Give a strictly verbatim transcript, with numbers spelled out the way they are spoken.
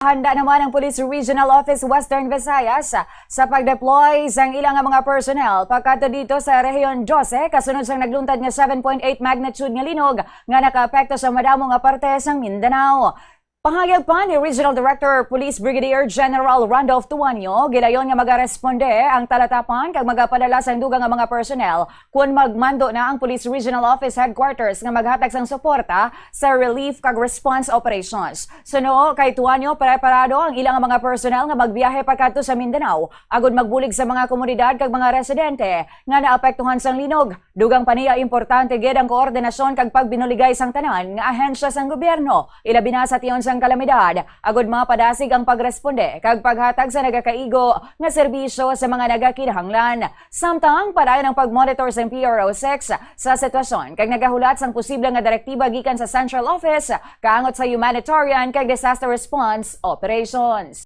Handa naman ang Police Regional Office Western Visayas sa pag-deploy sang ila nga mga personnel pakadto dito sa Rehiyon dose kasunod sang nagluntad nga seven point eight magnitude nga linog nga nakaapekto sa madamo nga parte sang Mindanao. Pahayag pa ni Regional Director Police Brigadier General Randolph Tuanyo, gilayon nga magaresponde ang Talatapan kag magapadala sang dugang nga mga personnel kon magmando na ang Police Regional Office Headquarters nga maghatag sang suporta sa relief kag response operations. Suno kay Tuanyo, preparado ang ilang mga personnel nga magbiyahe pakadto sa Mindanao agud magbulig sa mga komunidad kag mga residente nga naapektuhan sang linog. Dugang pa niya, importante gid ang koordinasyon kag pagbinuligay sang tanan nga ahensya sang gobyerno, ilabi na sa tion sang kalamidad, agud mapadasig ang pagresponde kag paghatag sa nagakaigo nga serbisyo sa mga nagakinahanglan. Samtang padayon ang pag-monitor sang P R O six sa sitwasyon kag nagahulat sang posible nga direktiba gikan sa Central Office kaangot sa humanitarian kag disaster response operations.